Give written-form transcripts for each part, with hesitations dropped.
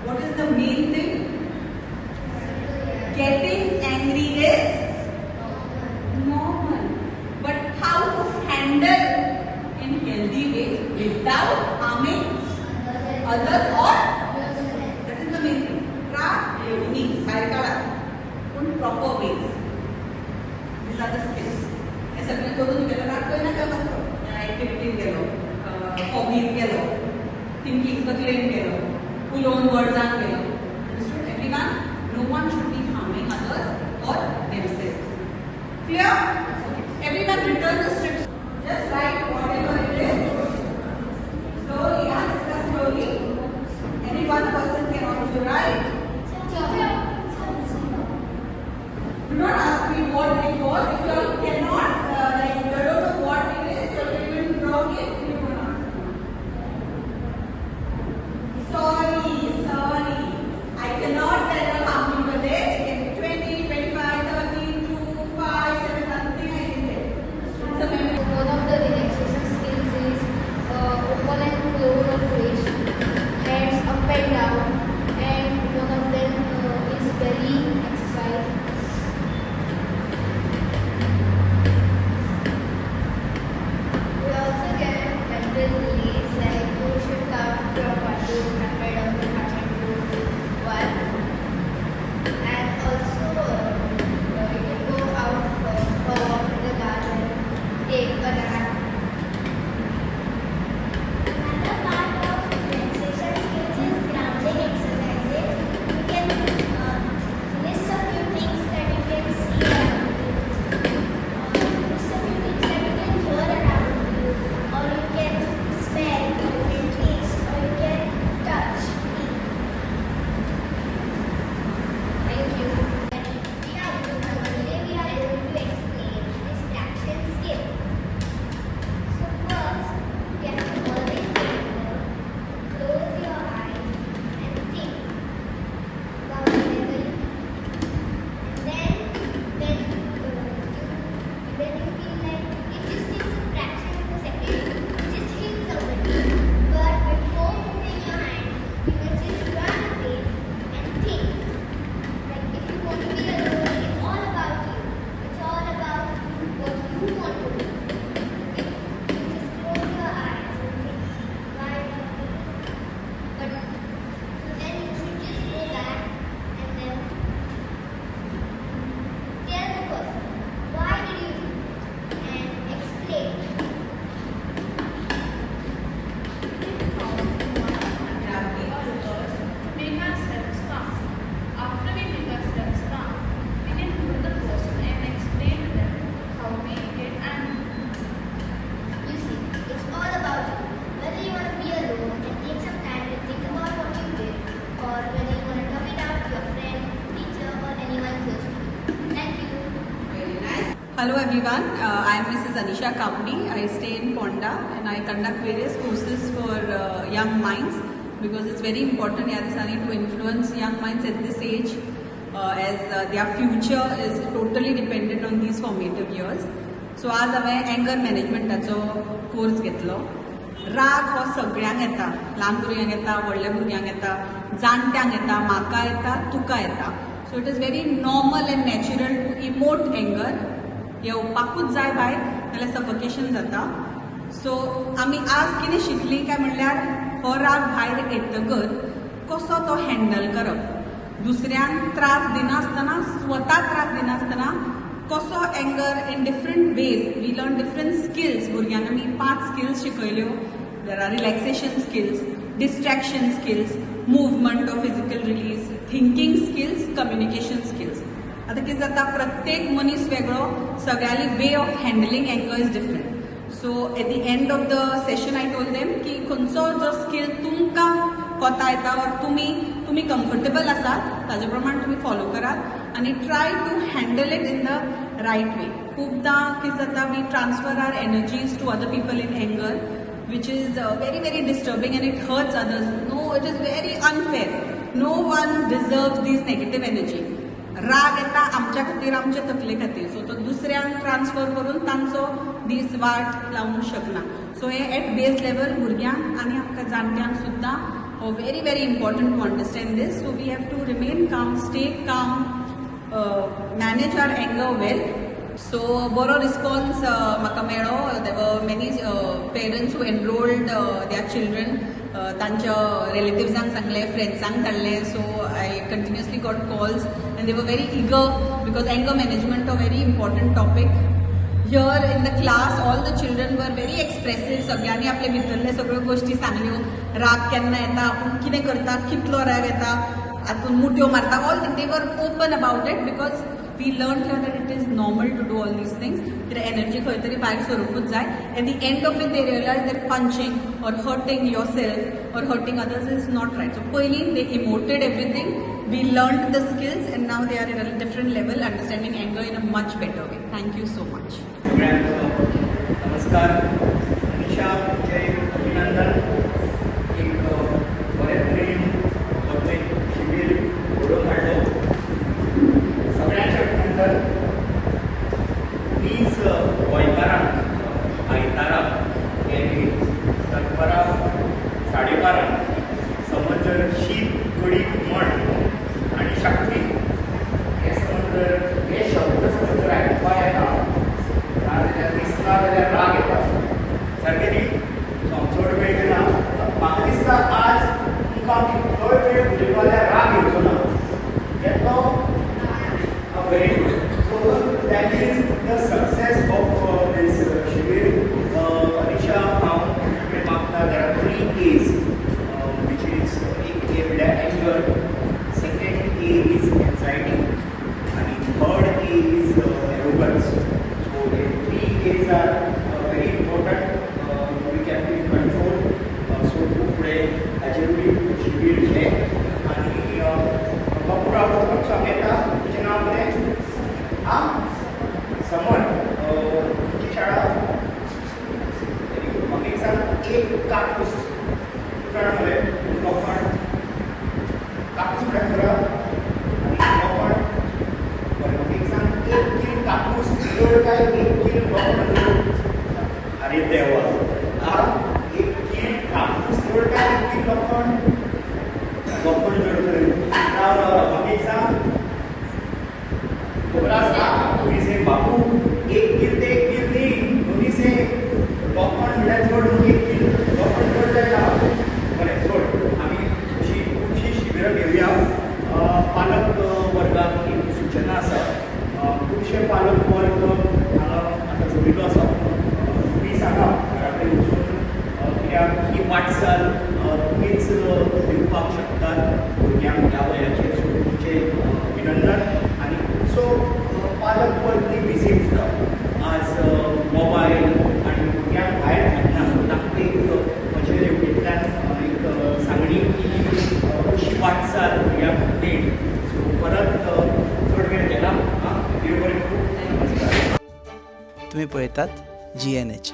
What is the main thing? Getting angry is normal, but how to handle in healthy ways without harming others or that is the main thing. राग येवनी भायर काडा पूण proper ways. These are the skills. हे सगळें करून गेलो राग खंय ना खंय वतलो. एक्टिविटीन गेलो, हॉबीन गेलो, थिंकींग तकलेन गेलो, उलोवन वर्ड्सान गेलो. Understood everyone? No one should be harming others or themselves. Clear? Okay. Everyone return the strips. Just write whatever it is. Slowly, yeah, discuss slowly. Any one person can also write. Do not ask me what it was. If you all cannot, like, you don't know what it is, you are even wrong it, you don't ask me. Sorry, sorry. I cannot tell you how many were there. It can be 20, 25, 30, 2, 5, 7, nothing I can tell. It's a memory. One of the relaxation skills is open and close of fist, hands up and down, and one of them is belly exercise. We also get mental release, like you should count from 1 to 100 or from 100 to 1. And also you can go out for a walk in the garden, take a nap. Another part of relaxation skills is grounding exercises. You can list a few things that you can see around you, list a few things that you can hear around you, or you can smell, or you can taste, or you can touch, feel. Thank you. We are Today we are going to explain distraction skill. So first, you have to always remember to close your eyes and think about whatever you do. And then when you feel like it just takes a fraction of a second, you just hit somebody. But before moving your hand, you can just run away and think. Like if you want to be alone, it's all about you. It's all about you, what you want to do. Okay? So just close your eyes and think, why do you do this? But so then you should just go back and then tell the person why did you do it and explain. Others to make ourselves calm. After we make ourselves calm, we can go to the person and explain to them how we get angry. You see, it's all about you. Whether you want to be alone and take some time to think about what you did, or whether you want to talk it out to your friend, teacher, or anyone close to you. Thank you. Very nice. Hello everyone, I am Mrs. Anisha Kapdi. I stay in Ponda and I conduct various courses for young minds because it's very important ह्या दिसांनी to influence young minds at this age as their future is totally dependent on these formative years. So आज हांवें anger मॅनेजमेंटाचो course घेतलो. राग हो सगळ्यांक येता, ल्हान भुरग्यांक येता, व्हडल्या भुरग्यांक येता, जाणट्यांक येता, म्हाका येता, तुका येता. So it is very normal and natural to emote anger. येवपाकूच जाय भायर, नाल्यार सफोकेशन जाता. सो आमी आज कितें शिकलीं काय म्हणल्यार हो राग भायर येतकर कसो तो हँडल करप, दुसऱ्यांक त्रास दिनासतना, स्वता त्रास दिनासतना कसो anger in different ways. We learn different skills. भुरग्यांक आमी 5 स्किल्स शिकयल्यो. There are relaxation skills, distraction skills, movement or physical release, thinking skills, communication skills. आतां कितें जाता, प्रत्येक मनीस वेगळो, सगळ्यांली way of handling anger is different. So at the end of the session I told them की खंयचो जो स्किल तुमकां कोता येता ऑर तुमी कम्फर्टेबल आसात ताजे प्रमाण तुमी फॉलो करात आनी try to handle it in the right way. खूबदां कितें जाता, we transfer our energies to other people in anger, which is very very disturbing and it hurts others. No, it is very unfair. No one deserves this negative energy. राग येता आमच्या खातीर, आमच्या तकले खातीर. So तो दुसऱ्यांक ट्रान्सफर करून तांचो दीस वाट लावंक शकना. सो हे एट बेज लेवल भुरग्यांक आनी आमकां जाणट्यांक सुद्दां हो Very very important to understand this. So we have to remain calm, stay calm, manage our anger well. So बरो रिस्पॉन्स म्हाका मेळ्ळो. There were many parents who enrolled their children, तांच्या रिलेटिव्सांक सांगलें, फ्रेंड्सांक धाडलें. So I continuously got calls and they were very eager because anger management a very important topic. Here in the class all the children were very expressive. सगळ्यांनी आपले भितरले सगळ्यो गोश्टी सांगल्यो. राग केन्ना येता, आपूण कितें करता, कितलो राग येता, आपूण मुठ्यो मारता, all they were open about it because we learn here that it is normal to do all these things. कित्याक एनर्जी खंय तरी भायर सरूंकूच जाय. At the end of it they realize that punching or hurting yourself or hurting others is not right. So पयलीं they emoted everything, we learned the skills and now they are in a different level, understanding anger in a much better way. Thank you so much. नमस्कार. अनिशा, तुमचें अभिनंदन. एक बरे तरेन आपलें शिबीर घडोवन हाडलो. सगळ्यांचें अभिनंदन. प्लीज गोंयकारांक आयतारा हे दनपारां 12:30 समज जर शीत कडी हुमण आनी शाकुती हे समज जर हे शब्द समज जर आयकुपाक येता नाजाल्यार दिसता जाल्यार राग येता सारकें न्ही. चड वेळ घेना. म्हाका दिसता आज तुमकां कितलोय वेळ उलयलो जाल्यार राग येवचो ना. येतलो? Very good. So that is the success of this Shibir. Anisha, हांव तुमचे कडेन मागता, there are 3 A's, which is एक ए म्हणल्यार anger, second A is anxiety आनी third A is arrogance. So hey 3 A's are very important. We can be control. So तूं फुडें हाजेरूय शिबीर घे आनी बापूर हांव सांग येता. तुजें नांव कितें? आं, समर. तुजी शाळा? Very good. म्हाका एक सांग, एक कापूस तूं जाणा मरे, लोखण कापूस म्हळ्यार खबर आनी लोखण. बरें, म्हाका एक सांग, 1 कील कापूस जड काय 1 कील लोखण जड? अरे देवा, आं, 1 कील कापूस जड काय 1 कील लोखण? लोखण जड खरें. राव राव राव, म्हाका एक सांग, खबर आसा दोनी सेम बापू, 1 कील ते 1 कील न्ही, दोनी सेम. लोखण म्हणल्यार चड न्हू, 1 कील लोखण चड जायना. बरें, सोड. आमी अशी खुबशीं शिबिरां घेवया. पालक वर्गाक एक सुचना आसा. खुबशे पालक वर्ग हांगा आतां जोडिल्लो आसा. तुमी सांगा घरा कडेन वचून, कित्याक ही वाटचाल तुमीच दिवपाक शकतात भुरग्यांक ह्या वयाचेर. सो तुमचें अभिनंदन. आनी खुबसो पालक वर्ग न्ही बिजी उरता आज मोबायल आनी भुरग्यांक भायर धाडना. सो तांकां एक म्हजे रेवडींतल्यान एक सांगणी की अशी वाटचाल भुरग्यांक मेळ्ळी. सो परत चड वेळ घेना. आं, देव बरें करूं. नमस्कार. तुम्ही पळयतात GNH.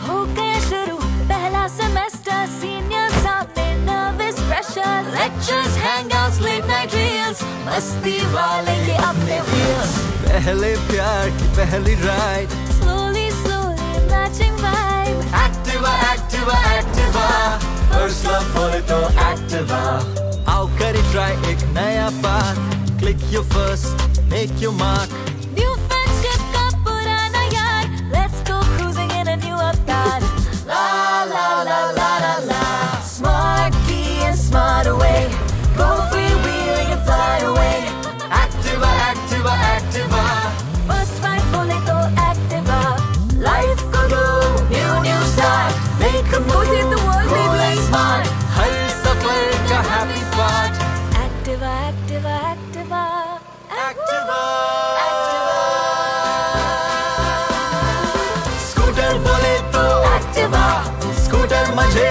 हो गया शुरू पहला सेमेस्टर, सीनियर सामने nervous pressure, lectures, hangouts, late night reels, मस्ती वाले ये अपने व्हील्स. पहले प्यार की पहली ride, slowly slowly matching vibe. Activa Activa Activa, first love बोले तो एक्टिवा. आओ करे ट्राई एक नया path, click your first, make your mark. New friendship का पुराना यार, let's go cruising in a new avatar. La la la la la la, smart key and smart away, go freewheeling and fly away. Activa Activa Activa, first ride बोले तो Activa. Life को दो new new start, make a move, save the world, cool baby. and smart, हर सफर का happy part. Activa Activa Activa Activa Scooter बोले तो Activa, scooter मजे